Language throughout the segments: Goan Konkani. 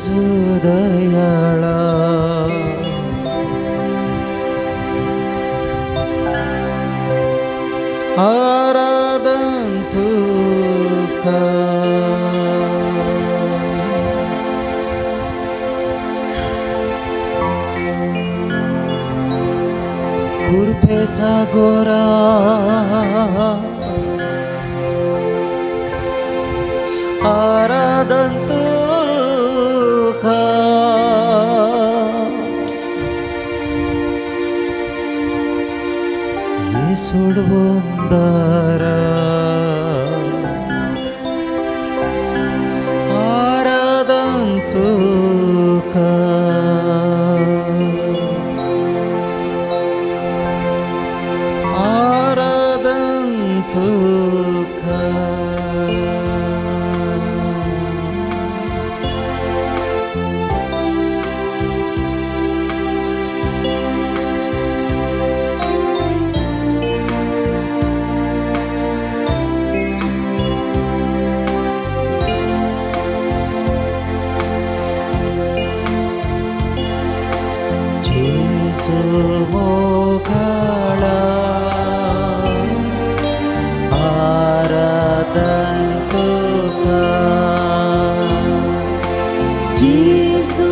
जेजू दयाळा आराधन तुका कृपेसा गोरा आराधन तुका सोडवंदारा आराधन तुका आराधन तुका मोगाळा आराधन तुका जेजू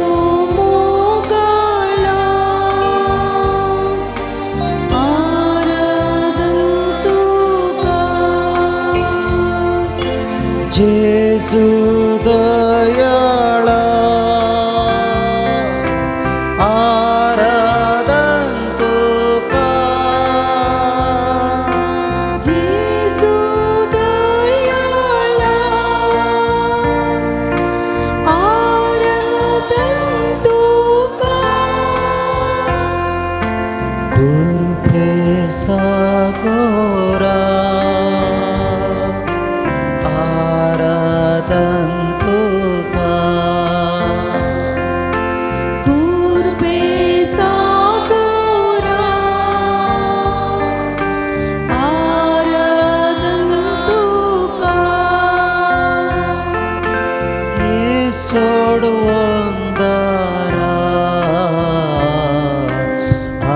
मोगाळा आराधन तुका जेजू दयाळा आराधन तुका जेजू दयाळा आराधन तुका कृपेसा गोरा आराधन तुका कृपेसा गोरा आराधन तुका सोडवंदारा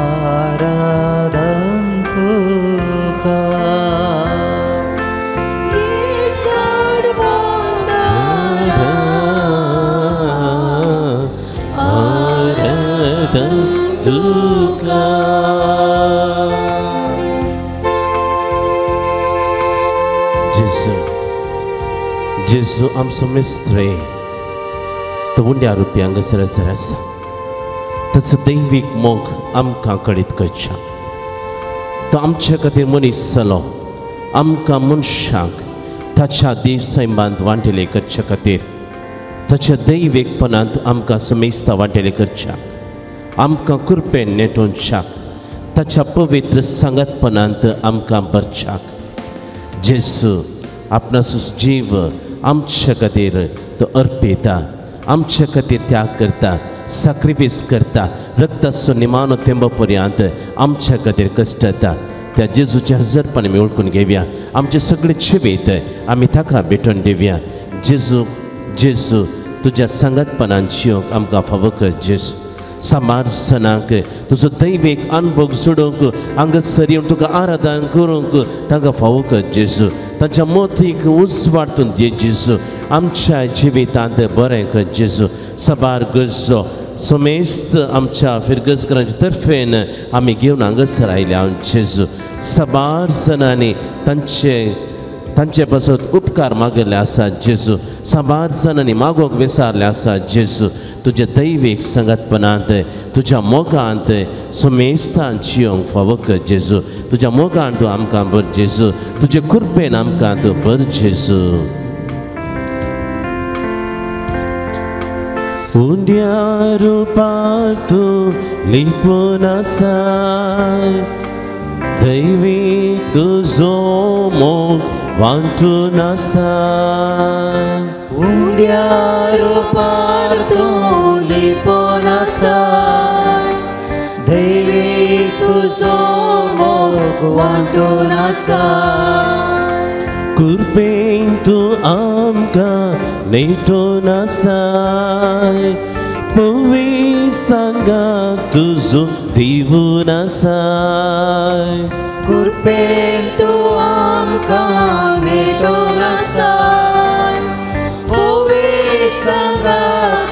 आराधन तुका सोडवंदारा आराधन तुका जेजू जेजू आमचो मिस्त्री तो उंड्या रुपया हांगासर आसा ताचो दैवीक मोग आमकां कळीत करच्या तो आमचे खातीर मनीस जालो आमकां मनशांक ताच्या देव सैमांत वांटेले करचे खातीर ताच्या दैवीकपणांत आमकां समेस्ता वांटेले करच्या आमकां कृपेन नेटोवच्याक ताच्या पवित्र सांगातपणांत आमकां भरच्याक जेजू आपणाचो जीव आमचे खातीर तो अर्पिता आमचे खातीर त्याग करता सॅक्रिफायस करता रक्ताचो निमाणो थेंबो पर्यंत आमच्या खातीर कश्टता त्या जेजूचें हजरपण आमी वळखून घेवया आमचें सगळें जिवीत आमी ताका भेटोवन दिवया जेजू जेजू तुज्या सांगातपणान जिवंक आमकां फावो कर जेजू साबार सणांक तुजो दैवीक अनुभव जोडूंक हांगासर येवन तुका आराधन करूंक तांकां फावो कर जेजू तांच्या मोतीक उजवाड तूं दी जेजू आमच्या जिवितांत बरें कर जेजू साबार गरजो समेस्त आमच्या फिरगजकरांच्या तर्फेन आमी घेवन हांगासर आयल्या जेजू साबार जाणांनी तांचे तांचे पासत उपकार मागिल्ले आसा जेजू साबार जाणांनी मागोवंक विसारले आसा जेजू तुज्या दैवीक सांगातपणांत तुज्या मोगांत समेस्तान जिवंक फावो कर जेजू तुज्या मोगान तूं आमकां भर जेजू तुजे कृपेन आमकां तूं भर जेजू उंड्या रुपार तूं लिपून आसा दैवी तुजो मोग वांटून आसा उंड्या रुपार तूं लिपून आसा दैवी तुजो मोग वांटून आसा कृपेन तूं आमकां नेटोवन आसाय पवी सांगा तुजो दिवून आसाय कृपेन तूं आमकां भेटून आसाय पवी सांगा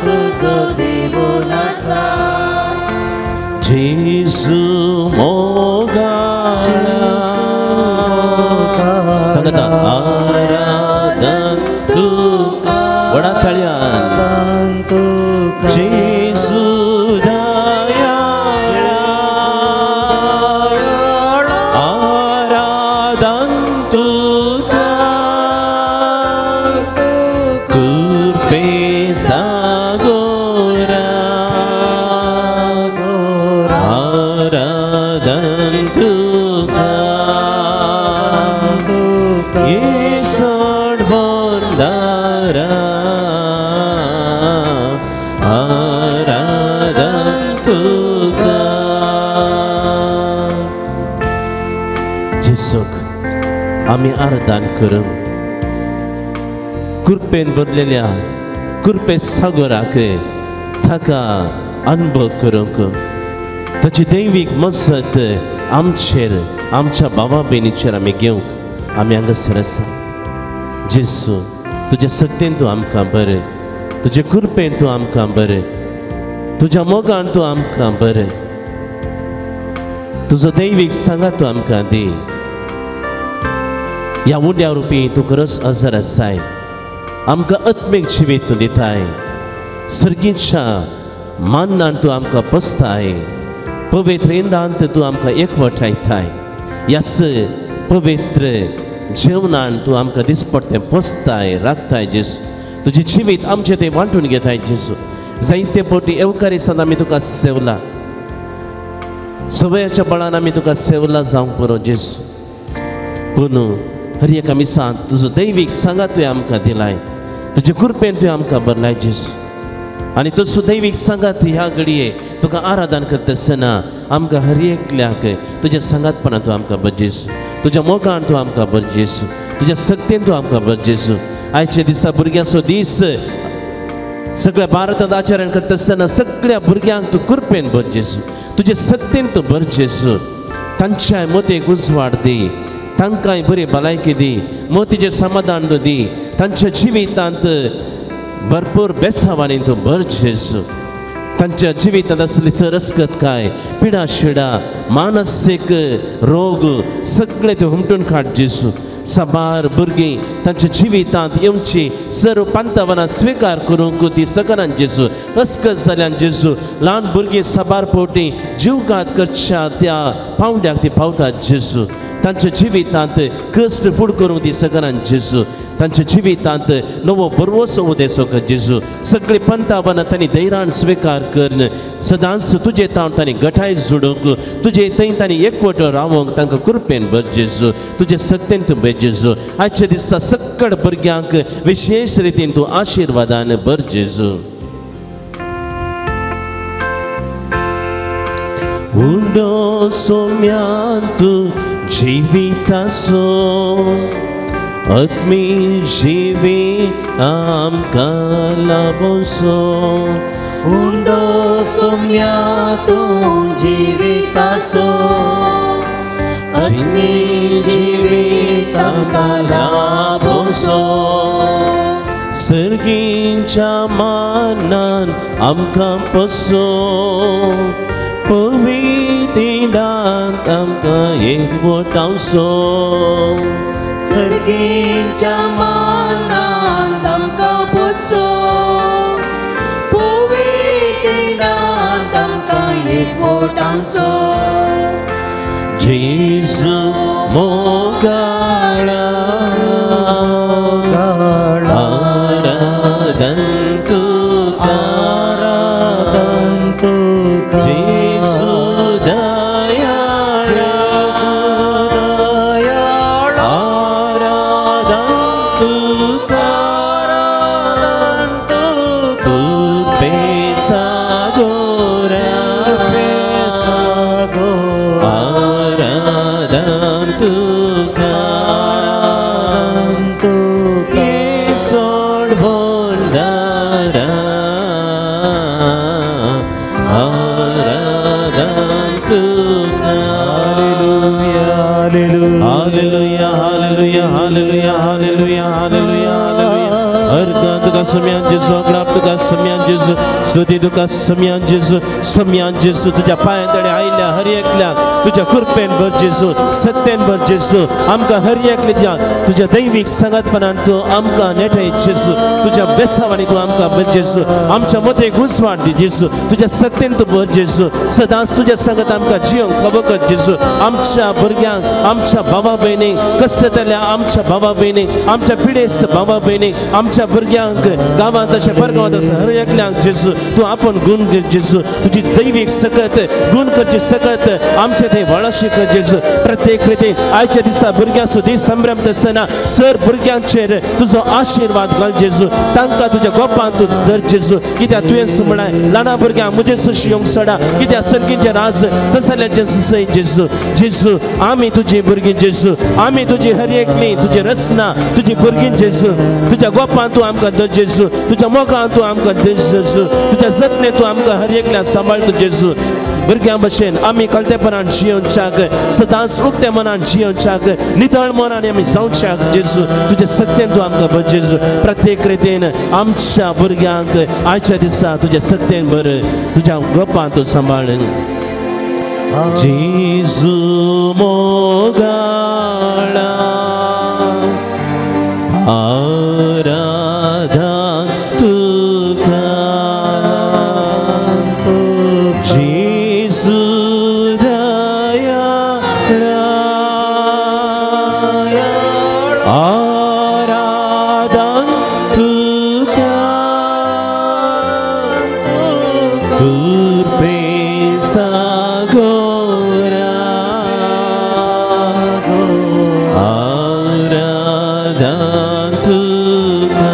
तुजो दिवून आसाय जेजू मोगाळा सांगता आराधन तुका व्हडा ताळयान जेजू दयाळा आराधन तुका कृपे सागोरा आराधन तुका येसोड बोंदारा आराधन तुका. जेजूक आमी आराधन करूंक कृपेन भरलेल्या कृपे सागोराक ताका अनुभव करूंक ताची दैवीक मजत आमचेर आमच्या भावा भयणीचेर आमी घेवंक आमी हांगासर आसा. जेजू तुज्या सत्तेन तूं आमकां बरें, तुजे कृपेन तूं आमकां बरें, तुज्या मोगान तूं आमकां बरें, तुजो दैवीक सांगात तूं आमकां दी. ह्या उंड्या रुपी तूं खरोच हजर आसाय, आमकां आत्मीक जिवीत तूं दिताय, सर्गीच्या मान्नान तूं आमकां पोसताय, पवित्र इंदांत तूं आमकां एकवटायताय, ह्याच पवित्र जेवणान तूं आमकां दिसपडटें पोसताय राखताय. जेजू तुजें जिवीत आमचें तें वांटून घेताय. जेजू जायते फावटी येवकारिस्तान आमी तुका सेवला, सवयाच्या बळान आमी तुका सेवला जावंक पुरो जेजू, पूण हर एका मिसांत तुजो दैवीक सांगात तुवें आमकां दिलाय, तुजे कृपेन तुवें आमकां भरलाय जेजू. आनी तुजो दैवीक सांगात ह्या घडये तुका आराधन करता आसतना आमकां हर एकल्याक तुज्या सांगातपणान तूं आमकां भर जेजू, तुज्या मोगान तूं आमकां भर जेजू, तुज्या सक्तेन तूं आमकां भर जेजू. आयच्या दिसा भुरग्यांचो दीस सगळ्या भारतांत आचरण करता आसतना सगळ्या भुरग्यांक तूं कृपेन भर जेजू, तुजे सक्तेन तूं भर जेजू. तांच्या मतेक उजवाड दी, तांकांय बरी भलायकी दी, मतीचें समाधान तूं दी, तांच्या जिवितांत भरपूर बेसावांनी तूं भर जेजू. तांच्या जिवितांत आसली सरस्कत काय पिडा शिडा मानसीक रोग सगळे तूं हुमटून काड जेजू. साबार भुरगीं तांच्या जिवितांत येवची सर्व पांतवनां स्विकार करूंक ती सकनान जेजू, अस्कत जाल्यान जेजू. ल्हान भुरगीं साबार फावटी जिवघात करच्या त्या पावंड्याक ती पावतात जेजू. तांच्या जिवितांत कश्ट फूड करूंक ती सकनान जेजू. तांच्या जिवितांत नवो बरवसो उदेसो कर जेजू. सगळीं पंतावनां तांणी धैर्यान स्विकार करून सदांच तुजे तावन तांणी गठाय जोडूंक, तुजे थंय तांणी एकवटो रावोंक तांकां कृपेन भर जेजू, तुजे सक्तेन तूं भर जेजू. आयच्या दिसा सकळ भुरग्यांक विशेश रितीन तूं आशिर्वादान भर जेजू. उंडो सोम्यान तूं जिविताचो आत्मी जिवीत आमकां लाभोसो, उंडो सोम्या तूं जिविताचो आत्मी जिवीत आमकां लाभोसो, सर्गीच्या मानान आमकां पोसो, पवित्रिणांत आमकां एकवटावचो, सर्गीच्या मानान आमकां पोसो, पवित्रिणांत आमकां एकवटावचो. जेजू मोगाळा आराधन तुका, जेजू दयाळा आराधन तुका, कृपे सागोरा आराधन तुका. Hallelujah, hallelujah, hallelujah, hallelujah. अर्घ तुका सोम्यान जेजू, अग्राप तुका सोम्यान जेजू, स्तुती तुका सोम्यान जेजू, सोम्यान जेजू. तुज्या पांयां तडे आयिल्ल्या हर एकल्याक तुज्या कृपेन भर जेजू, सत्तेन भर जेजू. आमकां हर एकल्या तुज्या दैवीक सांगातपणान तूं आमकां नेटाय जेजू, तुज्या बेसावांनी तूं आमकां भर जेजू. आमच्या मतेक उजवाड दी जेजू, तुज्या सत्तेन तूं भर जेजू. सदांच तुज्या सांगात आमकां जियोंक खबर कर जेजू. आमच्या भुरग्यांक, आमच्या भावा भयणीक, कश्टतल्या आमच्या भावा भयणीक, आमच्या पिडेस्त भावा भयणीक, आमच्या भुरग्यांक गांवांत अशें परगांवांत आसा हर एकल्यांक जेजू तूं आपण गुण कर जेजू. तुजी दैवीक सकत गुण करची सकत आमचे थंय वळशी कर जेजू. प्रत्येक रितीन आयच्या दिसा भुरग्यांचो दीस संभ्रमता आसतना सर भुरग्यांचेर तुजो आशिर्वाद घाल जेजू. तांकां तुज्या गोपान तूं धर जेजू. कित्याक तुवें म्हळाय ल्हाना भुरग्यांक म्हजें सुशी येवंक सोडा, कित्याक सर्गीचें राज तसल्याचें सुसय जेजू. जेजू आमी तुजी भुरगीं जेजू, आमी तुजी हर एकली तुजी रचना तुजी भुरगीं जेजू. तुज्या गोपान तूं आमकां धर जेजू, तुज्या मोगान तूं आमकां धर जेजू, तुज्या जतने तूं आमकां हर एकल्या सांबाळटा जेजू. भुरग्यां भशेन आमी कळटेपणान जियोवच्याक, सदांच उक्त्या मनान जियोवच्याक, नितळ मनान आमी जावच्याक जेजू. तुज्या सत्तेन तूं आमकां भर जेजू. प्रत्येक रितीन आमच्या भुरग्यांक आयच्या दिसा तुज्या सत्तेन भर, तुज्या गोपान तूं सांबाळ. जेजू मोगाळा आराधन तुका, जेजू दयाळा आराधन तुका, कृपे सागोरा आराधन तुका.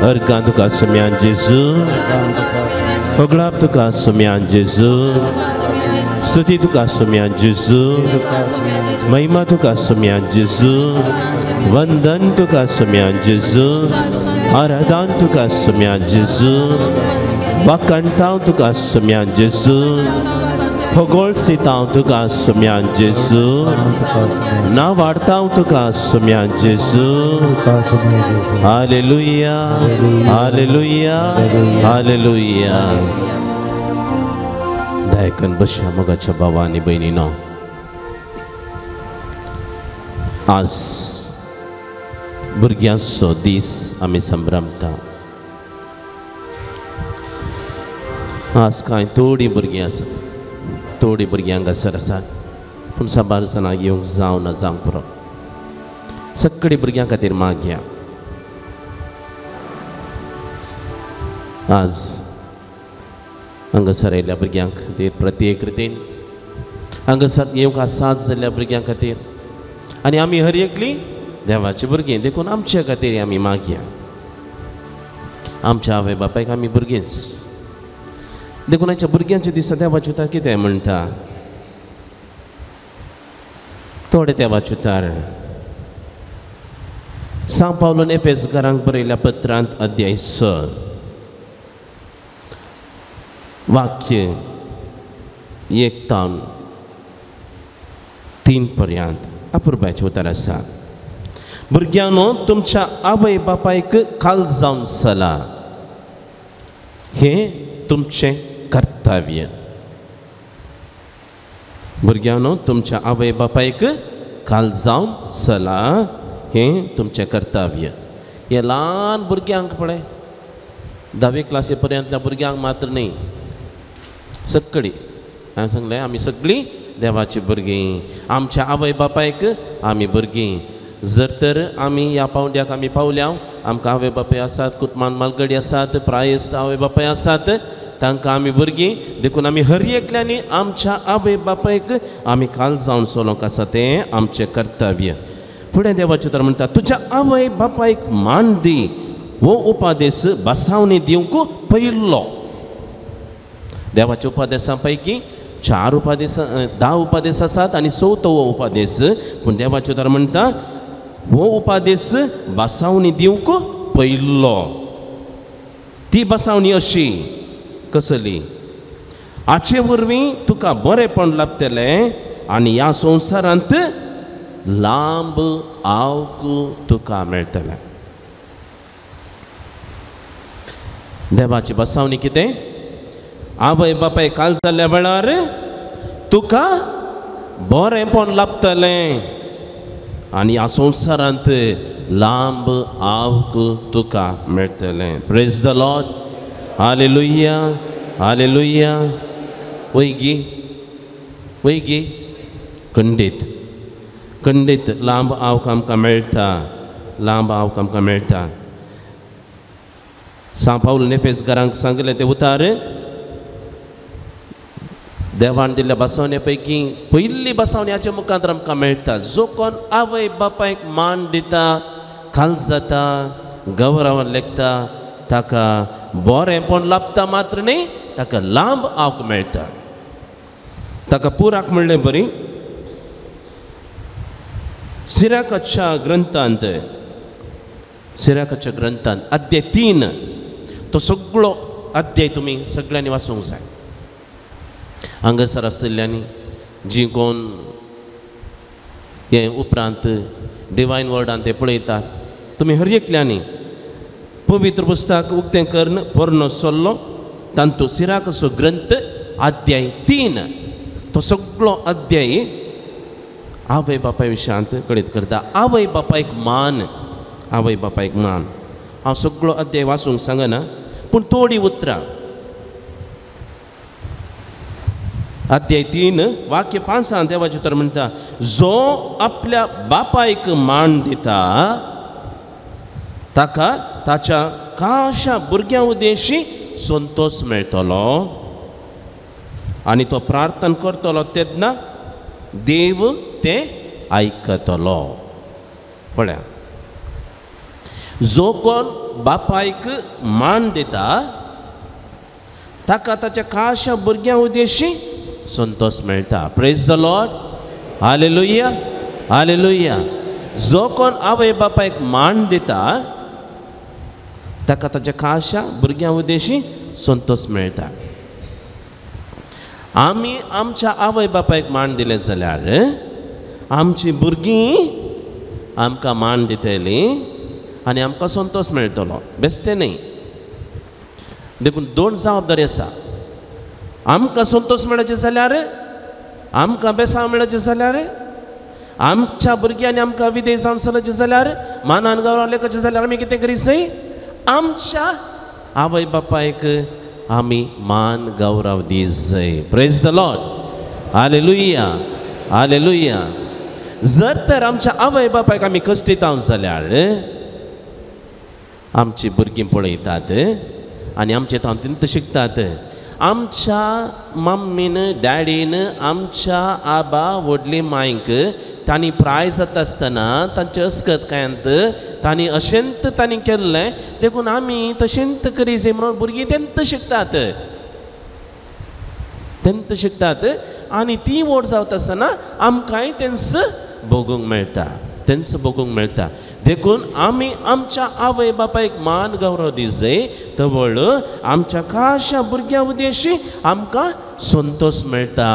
अर्घां तुका सोम्यान जेजू, पगळाप तुका सोम्यान जेजू, स्तुती तुका सोम्यान जेजू, महिमा तुका सोम्यान जेजू, वंदन तुका सोम्यान जेजू, आराधन तुका सोम्यान जेजू, वाकणतांव तुका सोम्यान जेजू, होगोळसितांव तुका सोम्यान जेजू, ना वाडतांव तुका सोम्यान जेजू. Hallelujah, hallelujah, hallelujah. दायकन बसया मोगाच्या भावा आनी भयणीनो, आज भुरग्यांचो दीस आमी संभ्रमता. आज कांय थोडीं भुरगीं आसात, थोडीं भुरगीं हांगासर आसात, पूण साबार जाणां येवंक जावं ना जावंक पुरो. सगळीं भुरग्यां खातीर मागया. आज हांगासर आयिल्ल्या भुरग्यां खातीर प्रत्येक रितीन हांगासर येवंक आसात जाल्ल्या भुरग्यां खातीर, आनी आमी हर एकली देवाची भुरगीं देखून आमच्या खातीर आमी मागया. आमच्या आवय बापायक आमी भुरगींच देखून आयच्या भुरग्यांच्या दिसा देवाचें उतर कितें म्हणटा, थोडे देवाचें उतर सांव पावलून एफेसकारांक बरयल्ल्या पत्रांत अध्याय 6 वाक्य 1 ते 3 पर्यंत अपुरबायचें उतर आसा. भुरग्यांनो तुमच्या आवय बापायक काल जावन चला, हें तुमचें कर्तव्य. भुरग्यांनो तुमच्या आवय बापायक काल जावन चला, हें तुमचें कर्तव्य. हे ल्हान भुरग्यांक पळय, 10वे क्लासी पर्यंतल्या भुरग्यांक मात्र न्ही, सगळीं हांवें सांगलें आमी सगळीं देवाची भुरगीं. आमच्या आवय बापायक आमी भुरगीं. जर तर आमी ह्या पावंड्याक आमी पावल्या, आमकां आवय बापाय आसात, कुटुंबान मालगडी आसात, प्रायस्त आवय बापाय आसात, तांकां आमी भुरगीं. देखून आमी हर एकल्यांनी आमच्या आवय बापायक आमी काल जावन चलोवंक आसा, तें आमचें कर्तव्य. फुडें देवाचें तर म्हणटा, तुज्या आवय बापायक मान दी, हो उपादेश बसावणी दिवंक पयलो. देवाच्या उपदेसां पैकी 4 उपादेस 10 उपादेस आसात आनी 4थो हो उपादेस. पूण देवाचें उतर म्हणटा हो उपादेस बसावणी दिवंक पयलो. ती बसावणी अशी कसली, हाचे वरवीं तुका बरेंपण लाभतलें आनी ह्या संवसारांत लांब आवक तुका मेळटलें. देवाची बसावणी कितें? आवय बापाय काल जाल्ल्या वेळार तुका बरेंपण लाभतलें आनी ह्या संवसारांत लांब आवक तुका मेळटलें. Praise the Lord. Hallelujah, hallelujah. वयगी वयगी खंडीत खंडीत लांब आवक आमकां मेळटा, लांब आवक आमकां मेळटा. सांव पावल नेफेसकारांक सांगलें तें उतार देवान दिल्ल्या बसवणे पैकी पयली बसवणी हाच्या मुखार आमकां मेळटा. जो कोण आवय बापायक मान दिता, खाल जाता, गौरवान लेखता, ताका बरेंपण लाभता मात्र न्ही, ताका लांब आवक मेळटा. ताका पुराक म्हणलें बरी सिराकाच्या ग्रंथांत, सिराकाच्या ग्रंथांत अध्याय 3, तो सगळो अध्याय तुमी सगळ्यांनी वाचूंक जाय. हांगासर आशिल्ल्यांनी जी कोण हे उपरांत डिवायन वर्डान ते पळयतात, तुमी हर एकल्यांनी पवित्र पुस्तक उक्तें करून पोरणो सल्लो तांतू सिराकाचो ग्रंथ अध्याय 3, तो सगळो अध्याय आवय बापाय विशयांत कळीत करता. आवय बापायक मान, आवय बापायक मान. हांव सगळो अध्याय वाचूंक सांगना, पूण थोडीं उतरां. अध्याय 3 वाक्य 5 देवाचें तर म्हणटा, जो आपल्या बापायक मान दिता ताका ताच्या खाशा भुरग्यां उद्देशी संतोश मेळटलो आनी तो प्रार्थना करतलो तेन्ना देव तें आयकतलो. पळया, जो कोण बापायक मान दिता ताका ताच्या खाशा भुरग्यां उद्देशी संतोश मेळटा. Praise the Lord. Hallelujah, hallelujah. जो कोण आवय बापायक मान दिता ताका ताच्या खाशा भुरग्यां उद्देशी संतोश मेळटा. आमी आमच्या आवय बापायक मान दिलें जाल्यार आमची भुरगीं आमकां मान दितलीं आनी आमकां संतोश मेळटलो. बेश्टें न्ही. देखून 2 जबाबदारी आसा. आमकां संतोश मेळचे जाल्यार, आमकां बेसांव मेळचें जाल्यार, आमच्या भुरग्यांनी आमकां विदेश जावन चलचें जाल्यार, मानान गौरवान लेखचें जाल्यार आमी कितें करीत जाय? आमच्या आवय बापायक आमी मान गौरव दी जाय. Praise the Lord. Hallelujah, hallelujah. जर तर आमच्या आवय बापायक आमी कश्ट दिता जाल्यार आमची भुरगीं पळयतात आनी आमचे तांतूंत शिकतात. आमच्या मम्मीन डॅडीन आमच्या आबा व्हडली मांयक तांणी प्राय जाता आसतना तांचे अस्कतकायांत तांणी अशेंत तांणी केल्लें, देखून आमी तशेंत करी जाय म्हणून भुरगीं तेंत शिकतात, तेंत शिकतात आनी ती व्हड जावता आसतना आमकांय तेंच भोगूंक मेळटा, तेंच भोगूंक मेळटा. देखून आमी आमच्या आवय बापायक मान गौरव दी जाय, तवळ आमच्या खाशा भुरग्यां उद्देशी आमकां संतोश मेळटा,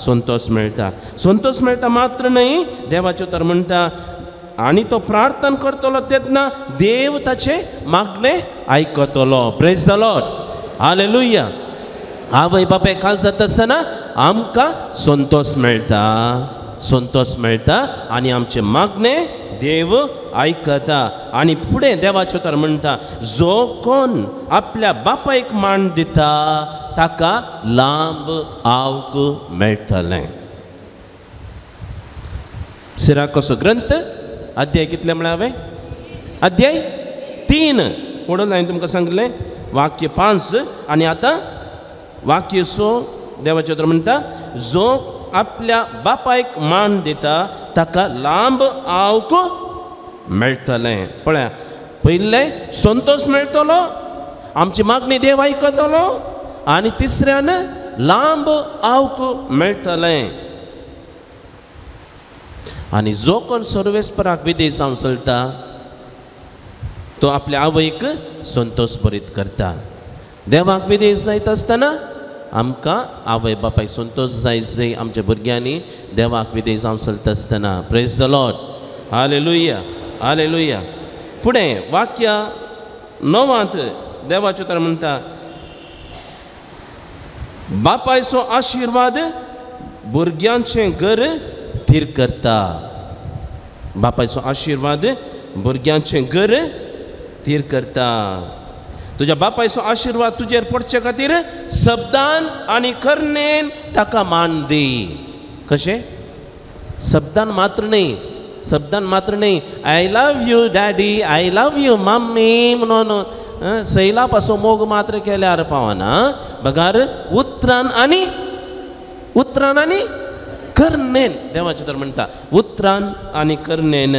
संतोश मेळटा. संतोश मेळटा मात्र न्हय, देवाचें तर म्हणटा आनी तो प्रार्थना करतलो तेन्ना देव ताचें मागणें आयकतलो. Praise the Lord. Hallelujah. आवय बापाय खाल जाता आसतना आमकां संतोश मेळटा, संतोश मेळटा आनी आमचें मागणें देव आयकता. आनी फुडें देवाचें तर म्हणटा, जो कोण आपल्या बापायक मान दिता ताका लांब आवक मेळटलें. सिराकाचो ग्रंथ अध्याय कितले म्हळ्यार हांवें? अध्याय 3 म्हणून हांवें तुमकां सांगलें वाक्य 5 आनी आतां वाक्य 6 देवाचें तर म्हणटा, जो आपल्या बापायक मान दिता ताका लांब आवक मेळटलें. पळया, पयलें संतोश मेळटलो, आमची मागणी देव आयकतलो आनी तिसऱ्यान लांब आवक मेळटलें. आनी जो कोण सर्वेस्पराक विधेय जावन चलता तो आपल्या आवयक संतोश भरीत करता. देवाक विधेय जायत आसतना आमकां आवय बापायक संतोश जाय जाय आमच्या भुरग्यांनी देवाक विधेय जावन चलता आसतना. Praise the Lord. Hallelujah, hallelujah. फुडें वाक्य 9 देवाचें उतर म्हणटा, बापायचो आशिर्वाद भुरग्यांचें घर थीर करता. बापायचो आशिर्वाद भुरग्यांचें घर थीर करता. तुज्या बापायचो आशिर्वाद तुजेर पडचे खातीर शब्दान आनी करणेन ताका मान दी. कशें? शब्दान मात्र न्हय, शब्दान मात्र न्हय, I love you daddy, I love you mummy म्हणून सैला पासो मोग मात्र केल्यार पावना, बगार उतरान आनी, उतरान आनी करणेन. देवाचें तर म्हणटा उतरान आनी करणेन.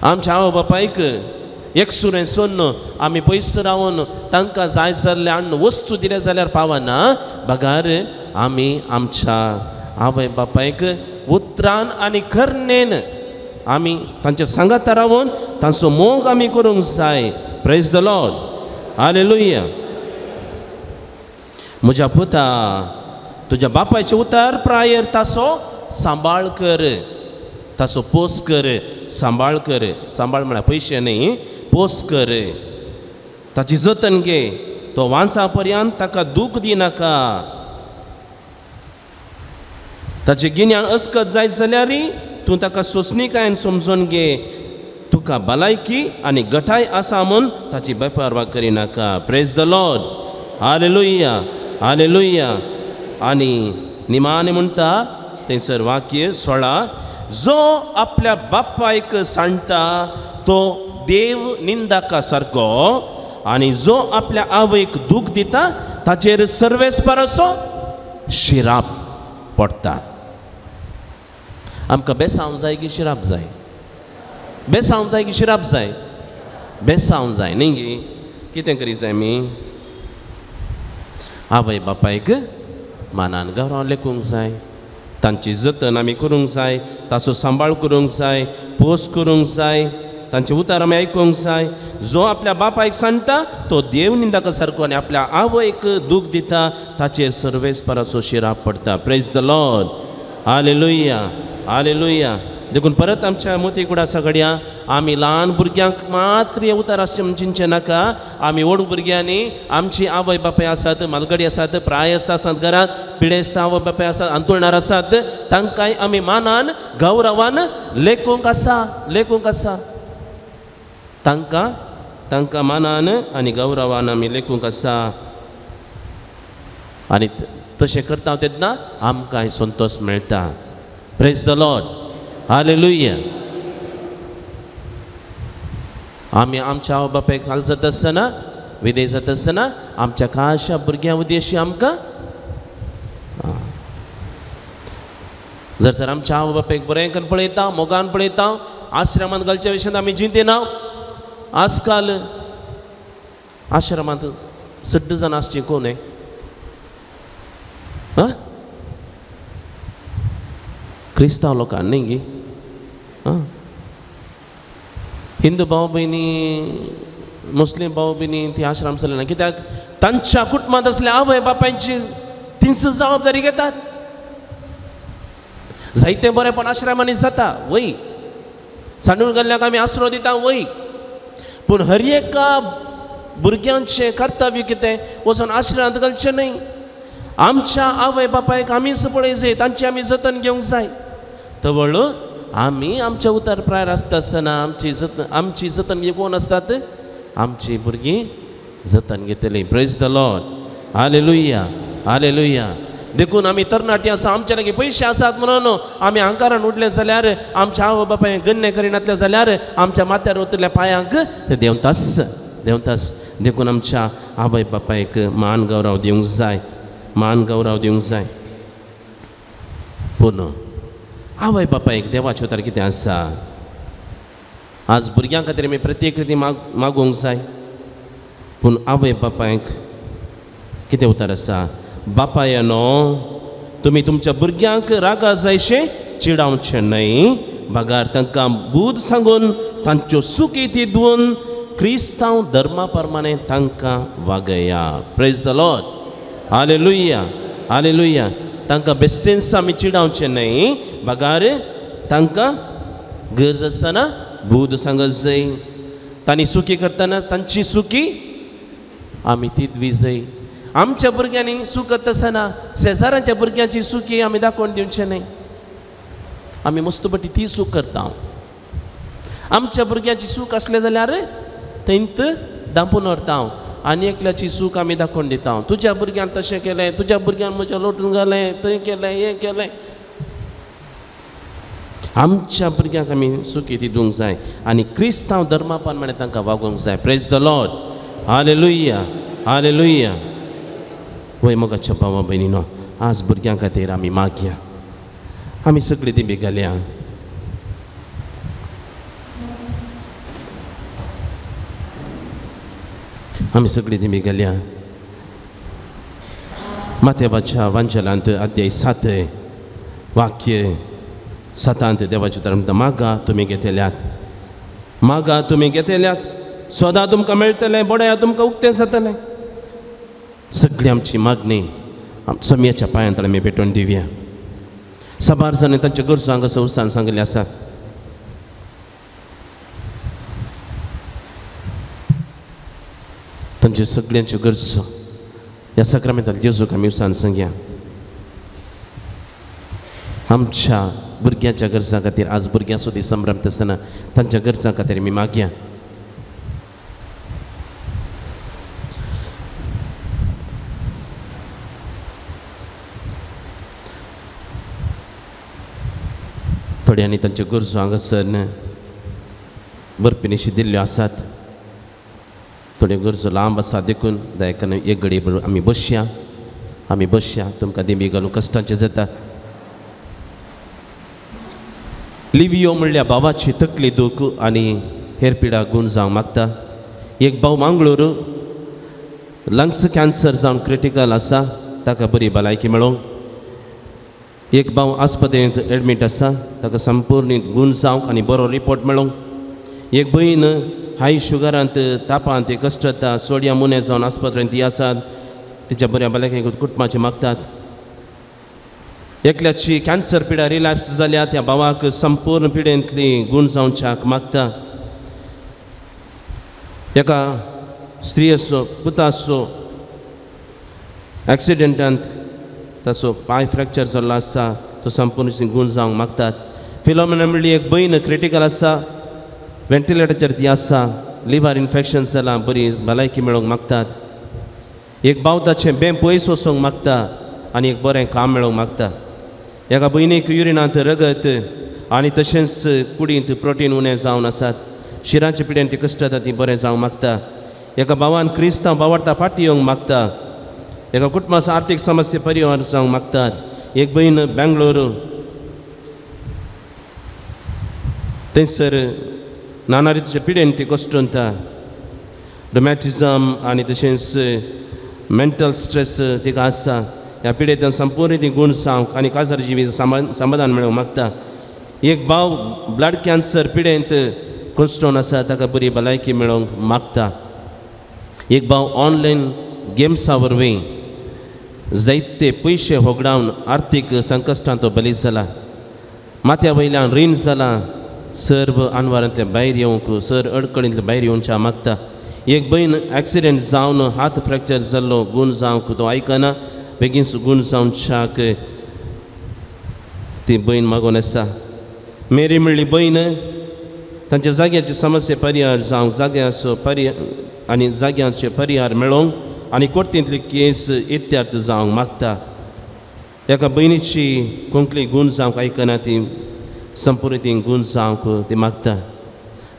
आमच्या आवय बापायक एकसुरें सोन्न आमी पयस रावन तांकां जाय जाल्लें हाडून वस्तू दिले जाल्यार पावना, बगार आमी आमच्या आवय बापायक उतरान आनी करणेन आमी तांच्या सांगाता रावन तांचो मोग आमी करूंक जाय. Praise the Lord. Hallelujah. म्हज्या पुता, तुज्या बापायचें उतर प्रायर ताचो सांबाळ कर, ताचो पोस कर, सांबाळ कर. सांबाळ म्हळ्यार पयशे न्ही, पोस कर, ताची जतन घे, तो वांसा पर्यंत ताका दूख दिनाका. ताचें गिन्यान अस्कत जायत जाल्यार तूं ताका सोंसणीकायेन समजून घे. तुका भलायकी आनी गटाय आसा म्हूण ताची बेपर्वा करिनाका. Praise the Lord. Hallelujah, hallelujah. आनी निमाणें म्हणटा थंयसर वाक्य 16, जो आपल्या बापायक सांडटा तो देव निंदाका सारको, आनी जो आपल्या आवयक दूख दिता ताचेर सर्वेस्पराचो शिराप पडटा. आमकां बेसांव जाय की शिराप जाय? बेसांव जाय की शिराप जाय? बेसांव जाय न्ही गी? कितें करी जाय आमी? आवय बापायक मानान गौरवान लेखूंक जाय, तांची जतन आमी करूंक जाय, ताचो सांबाळ करूंक जाय, पोस करूंक जाय, तांचे उतार आमी आयकूंक जाय. जो आपल्या बापायक सांडटा तो देव निंदाका सारको आनी आपल्या आवयक दूख दिता ताचेर सर्वेस्पराचो शिराप पडटा. Praise the Lord. Hallelujah, hallelujah. देखून परत आमच्या मोती कुडा सगळ्या आमी ल्हान भुरग्यांक मात्र हे उतार आसचें म्हूण चिंतचें नाका. आमी व्हड भुरग्यांनी आमची आवय बापाय आसात, मालगडी आसात, प्रायस्त आसात, घरांत पिडेस्त आवय बापाय आसात, अंतुळणार आसात, तांकांय आमी मानान गौरवान लेखूंक आसा, लेखूंक आसा. तांकां तांकां मानान आनी गौरवान आमी लेखूंक आसा. आनी तशें करता तेन्ना आमकांय संतोश मेळटा. Praise the Lord. Hallelujah. आमी आमच्या आवय बापायक हाल जाता आसतना, विदेश जाता आसतना आमच्या खाशा भुरग्यां उद्देशी आमकां जर तर आमच्या आवय बापायक बरें करून पळयता, मोगान पळयता, आश्रमांत घालच्या विशयांत आमी चिंतिना. आजकाल आश्रमांत सड्ड जाण आसची कोण आं? क्रिस्तांव लोकांक न्ही गी? आं, हिंदू भाव भयणी, मुस्लीम भाव भयणी ती आश्रम चलना कित्याक तांच्या कुटुंबांत आसल्या आवय बापायची तीच जबाबदारी घेतात. जायते बरेंपण आश्रमांनी जाता वय, सांडून गेल्ल्याक आमी आसरो दिता वय, पूण हर एका भुरग्यांचें कर्तव्य कितें वचून आश्रमांत घालचें न्हय. आमच्या आवय बापायक आमीच पळय जाय, तांचें आमी जतन घेवंक जाय. तवळ आमी आमच्या उतर प्रायर आसता आसतना आमची जतन घेवंक कोण आसतात? आमची भुरगीं जतन घेतली. Praise the Lord. Hallelujah, hallelujah. देखून आमी तरणाटी आसा, आमच्या लागीं पयशे आसात म्हणून आमी अहंकारान उडले जाल्यार, आमच्या आवय बापाय गण्य करिनातले जाल्यार आमच्या माथ्यार वतल्या पांयांक ते देंवतास देंवतास. देखून आमच्या आवय बापायक मान गौरव दिवंक जाय, मान गौरव दिवंक जाय. पूण आवय बापायक देवाच्यो तर कितें आसा? आज भुरग्यां खातीर आमी प्रत्येक रिती मागूंक जाय, पूण आवय बापायक कितें उतर आसा? बापायनो तुमी तुमच्या भुरग्यांक रागा जायशें चिडावचें न्हय, बगार तांकां बूद सांगून तांच्यो सुकी ती दिवन क्रिस्तांव धर्मा प्रमाणे तांकां वागया. Praise the Lord. Hallelujah, hallelujah. तांकां बेस्टेन्स आमी चिडावचें न्हय, बगार तांकां गरज आसतना बूद सांगत जाय. तांणी सुकी करतना तांची सुकी आमी तीच विजय. आमच्या भुरग्यांनी सूख करता आसतना शेजारांच्या भुरग्यांची सुकी आमी दाखोवन दिवचें न्हय. आमी मस्तपटी ती सूख करता. आमच्या भुरग्यांची सूख आसलें जाल्यार थंयत दांपून व्हरता आनी एकल्याची सूख आमी दाखोवन दिता. तुज्या भुरग्यान तशें केलें, तुज्या भुरग्यान म्हज्या लोटून घालें, थंय केलें, हें केलें. आमच्या भुरग्यांक आमी सुखी ती दिवंक जाय आनी क्रिस्तांव धर्मा प्रमाणे तांकां वागोवंक जाय. Praise the Lord. Hallelujah, hallelujah. वय मोगाच्या भावा भयणीनो, आज भुरग्यां खातीर आमी मागया. आमी सगळीं दिंबी घालया. आमी सगळीं दिंबी घालया. मातेवाच्या वांजेलांत अध्याय 7 वाक्य 7 देवाचे धर्म मागा तुमी घेतल्यात, मागा तुमी घेतल्यात, सदां तुमकां मेळटलें, बडया तुमकां उक्तें जातलें. सगळी आमची मागणी सम्याच्या पांयांत आमी भेटोवन दिवया. साबार जाणांनी तांच्यो गरजो हांगा उसान सांगिल्ले आसात. तांच्यो सगळ्यांच्यो गरजो ह्या साक्रामेंतान जेजूक आमी उसान सांगया. आमच्या भुरग्यांच्या गरजां खातीर आज भुरग्यां सुद्दां संभ्रमता आसतना तांच्या गरजां खातीर आमी मागया. थोड्यांनी तांच्यो गरजो हांगासर बरपिनीशी दिल्ल्यो आसात. थोड्यो गरजो लांब आसा देखून दयान एक घडी आमी बसया, आमी बसया. तुमकां दिंबी घालूंक कश्टांचें जाता. लिवियो म्हणल्या भावाची तकली दूख आनी हेर पिडा गूण जावंक मागता. एक भाव मांगलोर लंग्स कॅन्सर जावन क्रिटिकल आसा, ताका बरी भलायकी मेळोवंक. एक भाव आस्पत्रेंत एडमीट आसा, ताका संपूर्ण गूण जावंक आनी बरो रिपोर्ट मेळोवंक. एक भयण हाय शुगरांत तापांत कश्ट जाता, सोडिया मुने जावन आस्पत्रेंत ती आसात, तिच्या बऱ्या भलायकेक कुटुंबाचे मागतात. एकल्याची कॅन्सर पिडा रिलॅप्स जाल्या, त्या भावाक संपूर्ण पिडेंतली गूण जावच्याक मागता. एका स्त्रियेचो पुताचो एक्सिडेंटांत ताचो पांय फ्रॅक्चर जाल्लो आसा, तो संपूर्ण गूण जावंक मागतात. फिलोमेना म्हणली एक भयण क्रिटिकल आसा, वेंटिलेटराचेर ती आसा, लिव्हर इन्फेक्शन जालां, बरी भलायकी मेळोवंक मागतात. एक भाव ताचें बें पयस वचूंक मागता आनी एक बरें काम मेळोवंक मागता. एका भयणीक युरिनांत रगत आनी तशेंच कुडींत प्रोटीन उणें जावन आसात, शिरांचे पिडेन ती कश्ट जाता, ती बरें जावंक मागता. एका भावान क्रिस्तांव बावडता फाटी येवंक मागता. एका कुटुंबाचो आर्थीक समस्या परिवार जावंक मागतात. एक भयण बेंगलोर थंयसर नाना रितीचे पिडेन ती कश्टंता, रोमॅटिझम आनी तशेंच मेंटल स्ट्रेस तिका आसा. ह्या पिडेंतल्यान संपूर्ण ती गूण जावंक आनी काजार जिवीत समाधान मेळोवंक मागता. एक भाव ब्लड कॅन्सर पिडेंत कश्टोन आसा, ताका बरी भलायकी मेळोवंक मागता. एक भाव ऑनलायन गेम्सा वरवीं जायते पयशे होगडावन आर्थीक संकश्टांत तो बली जाला, माथ्या वयल्यान रीण जाला, सर्व आनवारांतले भायर येवंक, सर अडकळींतले भायर येवच्या मागता. एक भयण एक्सिडेंट जावन हात फ्रॅक्चर जाल्लो, गूण जावंक तो आयकना, बेगीन गूण जावच्याक ती भयण मागून आसा. मेरी म्हणली भयण तांच्या जाग्याची समस्या परिहार जावंक, जाग्याचो परिहार आनी जाग्याचे परिहार मेळोवंक आनी कोर्तींतली केस इत्यार्थ जावंक मागता. एका भयणीची कोंकणी गूण जावंक आयकना, ती संपूर्ण ती गूण जावंक ती मागता.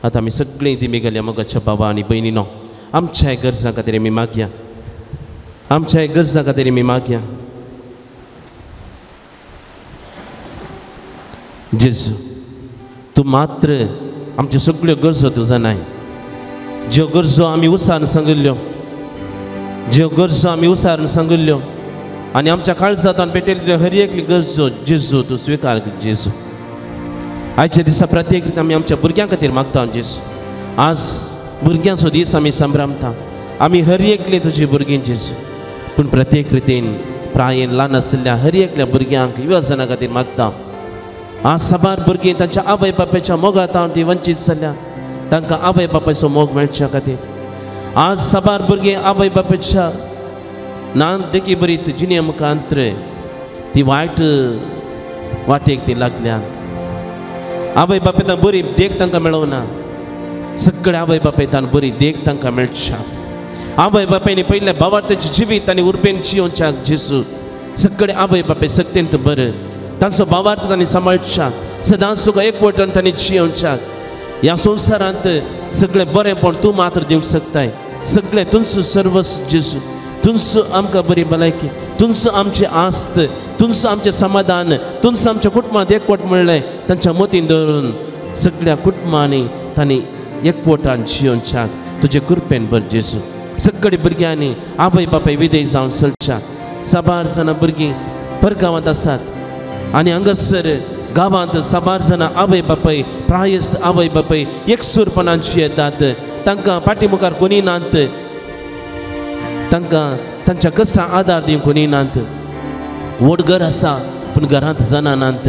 आतां आमी सगळीं ती गेल्या मोगाच्या बाबा आनी भयणीनो, आमच्या गरजां खातीर आमी मागया, आमच्या गरजां खातीर आमी मागया. जेजू तूं मात्र आमच्यो सगळ्यो गरजो तूं जाणाय, ज्यो गरजो आमी उसान सांगिल्ल्यो ज्यो गरजो आमी उसारून सांगिल्ल्यो आनी आमच्या काळजांत पेटयल्ल्यो हर एकली गरजो जेजू तूं स्विकार जेजू. आयच्या दिसा प्रत्येक रितीन आमी आमच्या भुरग्यां खातीर मागता जेजू. आज भुरग्यांचो दीस आमी संभ्रमता, आमी हर एकली तुजी भुरगीं जेजू, पूण प्रत्येक रितीन प्रायेन ल्हान आशिल्ल्या हर एकल्या भुरग्यांक युवजना खातीर मागता. आज साबार भुरगीं तांच्या आवय बापायच्या मोगांत ती वंचीत जाल्या, तांकां आवय बापायचो मोग मेळच्या खातीर. आज साबार भुरगीं आवय बापायच्या नान देखी बरी जिणे मुखांत ती वायट वाटेक ती लागल्यात. आवय बापायतान बरी देख तांकां मेळना, सगळे आवय बापायतान बरी देख तांकां मेळच्याक. आवय बापायनी पयल्या भावार्थाचें जिवीत आनी उर्बेन जियोवच्याक जेजू. सगळे आवय बापाय सक्तेंत बरें तांचो भावार्थ तांणी सांबाळच्याक, सदांच तुका एकवटान तांणी जियोवच्याक. ह्या संवसारांत सगळें बरेंपण तूं मात्र दिवंक शकताय, सगळें तुमचो सर्वस्व जेजू. तुमचो आमकां बरी भलायकी, तुमचो आमची आस्त, तुमचो आमचें समाधान, तुमचो आमच्या कुटुंबांत एकवट म्हणलें तांच्या मतीन दवरून सगळ्या कुटुंबांनी तांणी एकवटान जियोवच्याक तुजे कृपेन भर जेजू. सगळीं भुरग्यांनी आवय बापाय विधेय जावन चलच्या. साबार जाणां भुरगीं परगांवांत आसात आनी हांगासर गांवांत साबार जाणां आवय बापाय प्रायस्त आवय बापाय एकसूरपणान जियेतात. तांकां फाटी मुखार कोणी नात, तांकां तांच्या कश्टां आदार दिवंक कोणी नात. व्हड घर आसा पूण घरांत जाणां नात.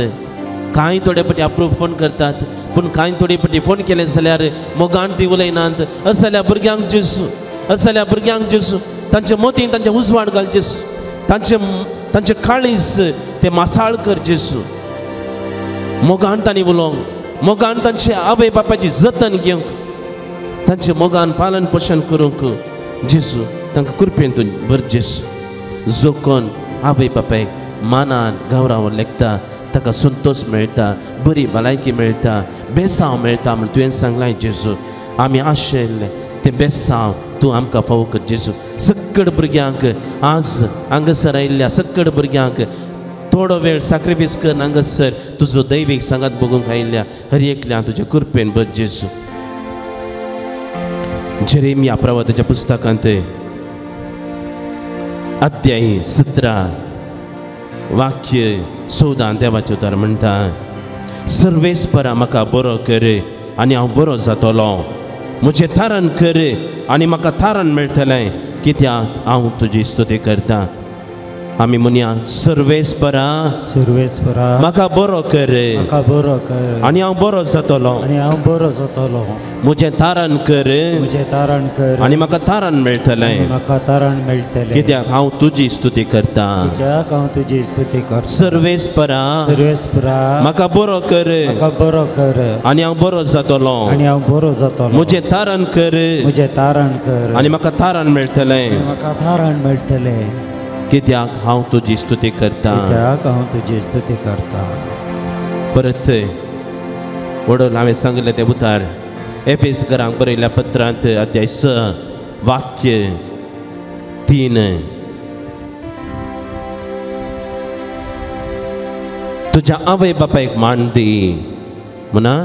कांय थोडे फावटी अप्रूप फोन करतात, पूण कांय थोडे फावटी फोन केले जाल्यार मोगान ती उलयनात. अशें जाल्यार भुरग्यांक जेजू, अशें जाल्यार भुरग्यांक जेजू तांच्या मतीन तांचे उजवाड घाल जेजू, तांचे तांचे काळीज ते मासाळ कर जेजू. मोगान तांणी उलोवंक, मोगान तांचे आवय बापायची जतन घेवंक, तांचे मोगान पालन पोशण करूंक जेजू तांकां कृपेन तूं भर जेजू. जो कोण आवय बापायक मानान गौरावन लेखता ताका संतोश मेळटा, बरी भलायकी मेळटा, बेसांव मेळटा म्हण तुवें सांगलां जेजू. आमी आशिल्ले तें बेसांव तूं आमकां फावो कर जेजू. सगळ भुरग्यांक आज हांगासर आयिल्ल्या सगळ भुरग्यांक थोडो वेळ साक्रिफायस कर हांगासर तुजो दैवीक सांगात बघूंक आयिल्ल्या हर एकल्यान तुजे कृपेन भर जेजू. जेरेमिया प्रवादाच्या पुस्तकांत अध्याय 17 वाक्य 14 देवाचें उतर म्हणटा, सर्वेस्परा म्हाका बरो कर आनी हांव बरो जातलो, म्हजें थारण कर आनी म्हाका थारण मेळटलें, कित्याक हांव तुजी स्तुती करता. आमी म्हणया, सर्वेस्परा सर्वेस्परा म्हाका बरो कर, म्हाका बरो कर आनी हांव बरो जातलो, आनी हांव बरो जातलो, म्हजें तारण कर, म्हजें तारण कर आनी म्हाका तारण मेळटलें, म्हाका तारण मेळटलें, कित्याक हांव तुजी स्तुती करता, कित्याक हांव तुजी स्तुती करता. सर्वेस्परा सर्वेस्परा म्हाका बरो कर, म्हाका बरो कर आनी हांव बरो जातलो, आनी हांव बरो जातलो, म्हजें तारण कर, म्हजें तारण कर आनी म्हाका तारण मेळटलें, म्हाका तारण मेळटलें, कित्याक हांव तुजी स्तुती करता, कित्याक हांव तुजी स्तुती करता. परत वडोल हांवें सांगिल्लें तें उतार एफेस घरांक बरयल्ल्या पत्रांत अध्याय 6 वाक्य 3. तुज्या आवय बापायक मान दी म्हणा,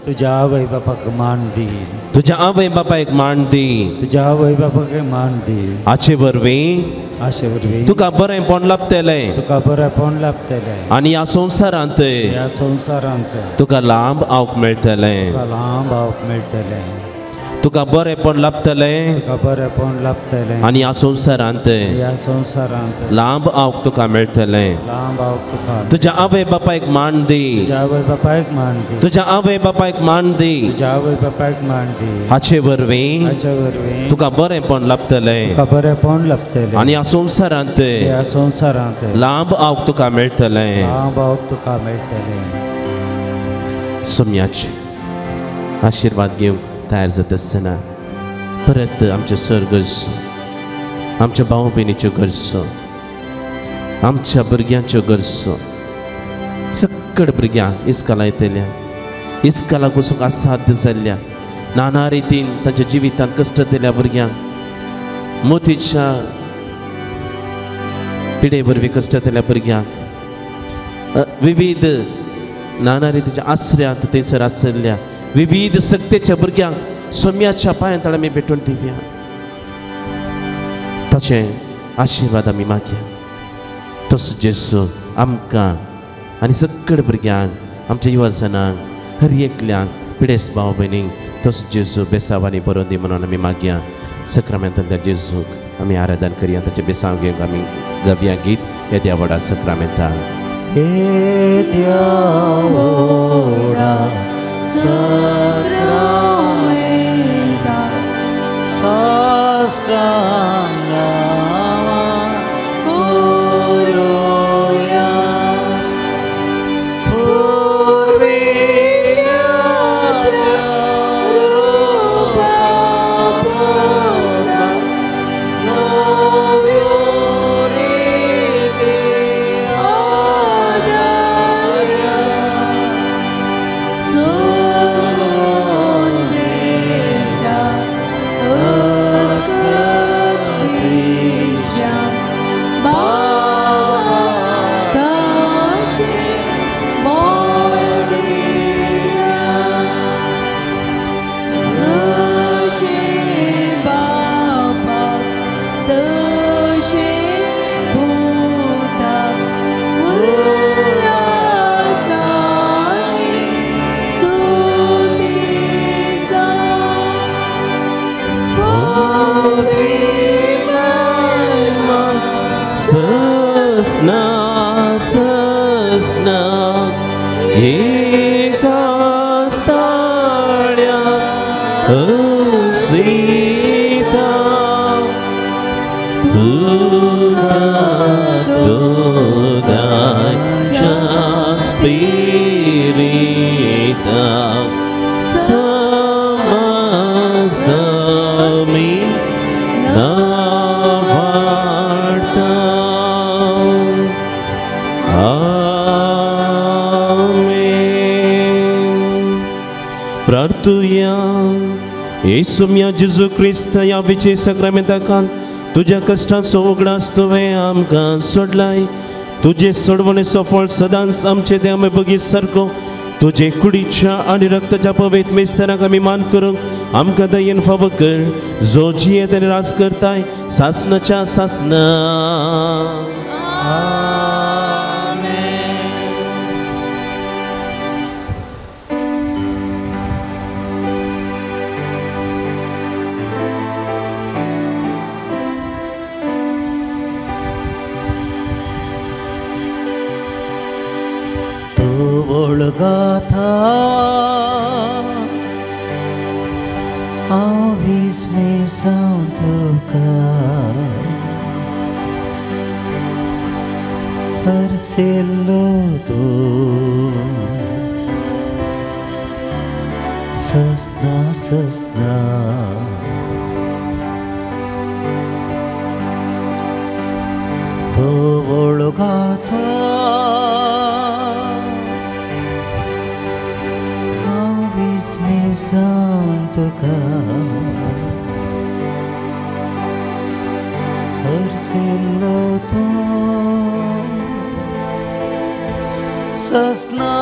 तुझ्या आवय बापाक मान दी, तुझ्या आवय बापायक मान दी, तुझ्या आवय बापाक मान दी, हाचे वरवीं आशे वरवीं तुका बरेंपण लाभतलें, तुका बरेंपण लाभतलें आनी ह्या संवसारांत, ह्या संवसारांत तुका लांब आवक मेळटलें, तुका लांब आवक मेळटलें, तुका बरेंपण लाभतलें, तुका बरेंपण लाभतलें आनी ह्या संवसारांत, ह्या संवसारांत लांब आवक तुका मेळटलें, लांब आवक तुका. तुज्या आवय बापायक मान दी, तुझ्या आवय बापायक मान दी, तुझ्या आवय बापायक मान दी, तुझ्या आवय बापायक मान दी, हाचे वरवीं, हाचे वरवीं तुका बरेंपण लाभतलें, तुका बरेंपण लाभतलें आनी ह्या संवसारांत, ह्या संवसारांत लांब आवक तुका मेळटलें, लांब आवक तुका मेळटलें. सोम्याचे आशिर्वाद घेवंक तयार जाता आसतना परत आमचे सर गरजो, आमच्या भाव भयणीच्यो गरजो, आमच्या भुरग्यांच्यो गरजो, सगळ भुरग्यांक इस्काला येतल्या, इस्कालाक वचूंक असाध्य जाल्ल्या, नाना रितीन तांच्या जिवितांत कश्ट दिल्या भुरग्यांक, मोतीच्या पिडे वरवीं कश्ट दिल्या भुरग्यांक, विविध नाना रितीच्या आसऱ्यांत थंयसर आसल्या विविध सक्तेच्या भुरग्यांक सोम्याच्या पांयां तळा आमी भेटून दिवया. तशें आशिर्वाद आमी मागया. तसो जेजू आमकां आनी सगळे भुरग्यांक, आमच्या युवजनांक, हर एकल्यांक, पिडेस्त भाव भयणींक तसो जेजू बेसांवांनी बरोवन दी म्हणून आमी मागया. सक्रामेंतांतल्या जेजूक आमी आराधन करया. ताचें बेसांव घेवंक आमी गावया गीत येद्या व्हडा सक्रामेंतांक. येद्या व्हडा सक्रामेंता साश्टांग नांवां करुया पुर्विल्ल्या रुपा बदला नव्यो रिती आदारया सोडून वेच्या अस्कत पेजव्या बाबाचे बोल दिया जशें बापाक तशें पुताक उल्लासांनी स्तुती जावं. ससना ससना एका स्थाण्या सीता तुका दोगांच्या स्पिरिता समासमी नावाडता. आमेन. प्रार्थुया. येसुम्या जेजू क्रिस्त ह्या विजय सक्रामेंताकान तुज्या कश्टांचो उगडास तुवें आमकां सोडलाय. तुजे सोडवणेचो फळ सदांच आमचे ते आमी बगीत सारको तुजे कुडीच्या आनी रक्ताच्या पवित्र मेस्तराक आमी मान करूंक आमकां दयेन फावो कर, जो जियेत आनी राज करताय सासनाच्या सासना. गाथा हांव विस्मेसांव तुका हरसेल्लो तूं ससना ससना तोवळ गाथा तुका हरसेल्लो तूं ससना.